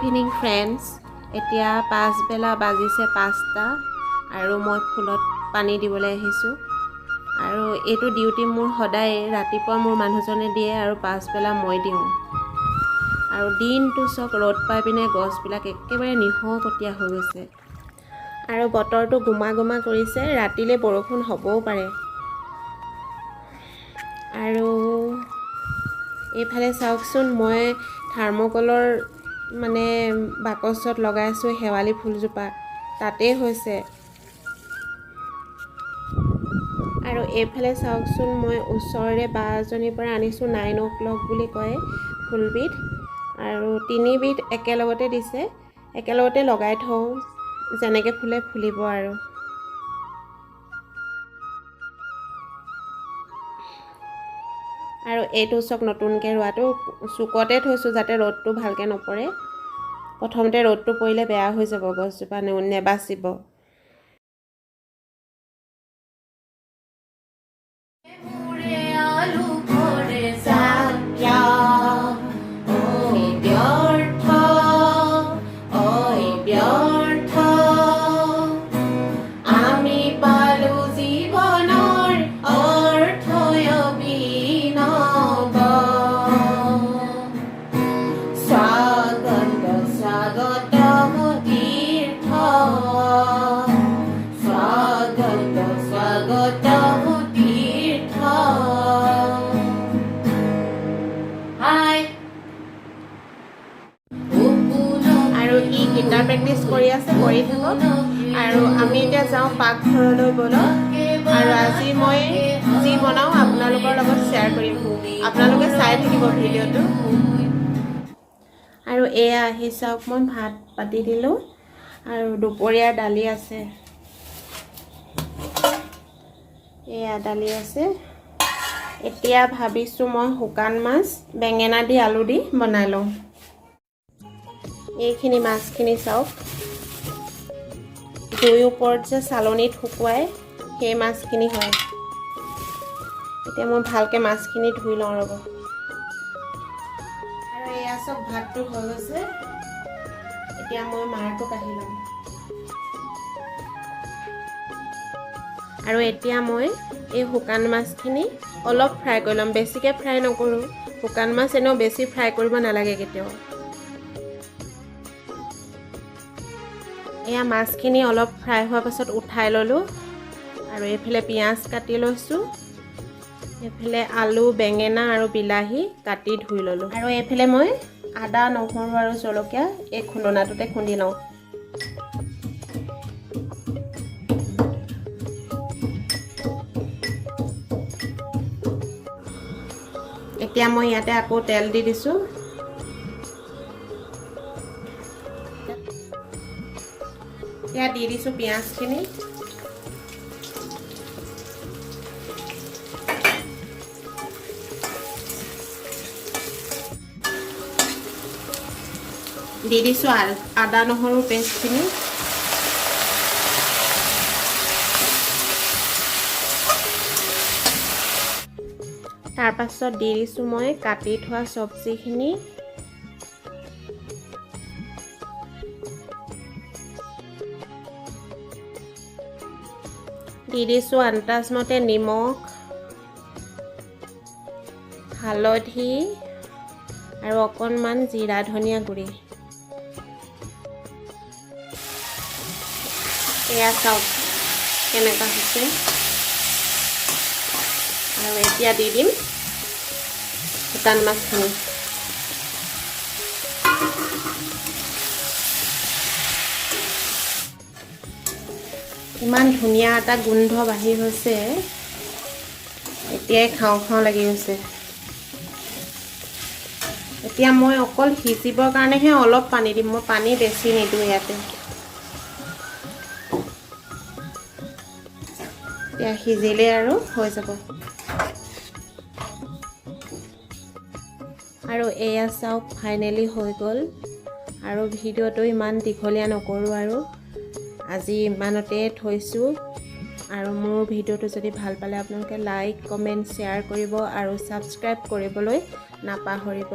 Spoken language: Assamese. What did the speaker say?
ইভিনিং ফ্ৰেণ্ডছ, এতিয়া পাছবেলা বাজিছে 5টা আৰু মই ফুলত পানী দিবলৈ আহিছোঁ। আৰু এইটো ডিউটি মোৰ সদায় ৰাতিপুৱা মোৰ মানুহজনে দিয়ে আৰু পাছবেলা মই দিওঁ। আৰু দিনটো চব ৰ'দ পাই পিনে গছবিলাক একেবাৰে নিশকতীয়া হৈ গৈছে আৰু বতৰটো গোমা গোমা কৰিছে, ৰাতিলৈ বৰষুণ হ'বও পাৰে। আৰু এইফালে চাওকচোন, মই থাৰ্মকলৰ মানে বাকচত লগাইছোঁ শেৱালি ফুলজোপা, তাতেই হৈছে। আৰু এইফালে চাওকচোন, মই ওচৰৰে বা এজনীৰ পৰা আনিছোঁ 9 o'clock বুলি কয় ফুলবিধ, আৰু তিনিবিধ একেলগতে দিছে, একেলগতে লগাই থওঁ, যেনেকৈ ফুলে ফুলিব। আৰু আৰু এইটো চাওক, নতুনকৈ ৰোৱাটো চুকতে থৈছোঁ যাতে ৰ'দটো ভালকৈ নপৰে। প্ৰথমতে ৰ'দটো পৰিলে বেয়া হৈ যাব, গছজোপা নেবাচিব। আৰু ই গীটাৰ প্ৰেক্টিচ কৰি আছে, কৰি থাকক। আৰু আমি এতিয়া যাওঁ পাকঘৰলৈ ব'লক। আৰু আজি মই যি বনাওঁ আপোনালোকৰ লগত শ্বেয়াৰ কৰিম, আপোনালোকে চাই থাকিব ভিডিঅ'টো। আৰু এয়া আহি চাওক, মই ভাত পাতি দিলোঁ আৰু দুপৰীয়াৰ দালি আছে, এয়া দালি আছে। এতিয়া ভাবিছোঁ মই শুকান মাছ বেঙেনা দি আলু দি বনাই লওঁ। এইখিনি মাছখিনি চাওক, জুইৰ ওপৰত যে চালনীত শুকুৱাই সেই মাছখিনি হয়। এতিয়া মই ভালকৈ মাছখিনি ধুই লওঁ ৰ'ব। আৰু এয়া চব ভাতটো হৈ গৈছে, এতিয়া মই মাৰটো কাঢ়ি ল'ম। আৰু এতিয়া মই এই শুকান মাছখিনি অলপ ফ্ৰাই কৰি ল'ম, বেছিকৈ ফ্ৰাই নকৰোঁ। শুকান মাছ এনেও বেছি ফ্ৰাই কৰিব নালাগে কেতিয়াও। এয়া মাছখিনি অলপ ফ্ৰাই হোৱাৰ পাছত উঠাই ল'লোঁ। আৰু এইফালে পিঁয়াজ কাটি লৈছোঁ, এইফালে আলু, বেঙেনা আৰু বিলাহী কাটি ধুই ল'লোঁ। আৰু এইফালে মই আদা, নহৰু আৰু জলকীয়া এই খুন্দনাটোতে খুন্দি লওঁ। এতিয়া মই ইয়াতে আকৌ তেল দি দিছোঁ। এতিয়া দি দিছোঁ পিঁয়াজখিনি। দি দিছোঁ আদা নহৰু পেষ্টখিনি। তাৰপাছত দি দিছোঁ মই কাটি থোৱা চব্জিখিনি। দি দিছোঁ আন্দাজমতে নিমখ, হালধি আৰু অকণমান জিৰা ধনিয়া গুড়ি। এয়া চাওক কেনেকুৱা হৈছে। আৰু এতিয়া দি দিম শুকান মাছখিনি। ইমান ধুনীয়া এটা গোন্ধ বাহিৰ হৈছে, এতিয়াই খাওঁ খাওঁ লাগি গৈছে। এতিয়া মই অকল সিজিবৰ কাৰণেহে অলপ পানী দিম, মই পানী বেছি নিদিওঁ ইয়াতে। এতিয়া সিজিলে আৰু হৈ যাব। আৰু এয়া চাওক, ফাইনেলি হৈ গ'ল। আৰু ভিডিঅ'টো ইমান দীঘলীয়া নকৰোঁ আৰু আজি ইমানতে থৈছোঁ। আৰু মোৰ ভিডিঅ'টো যদি ভাল পালে আপোনালোকে লাইক, কমেণ্ট, শ্বেয়াৰ কৰিব আৰু ছাবস্ক্ৰাইব কৰিবলৈ নাপাহৰিব।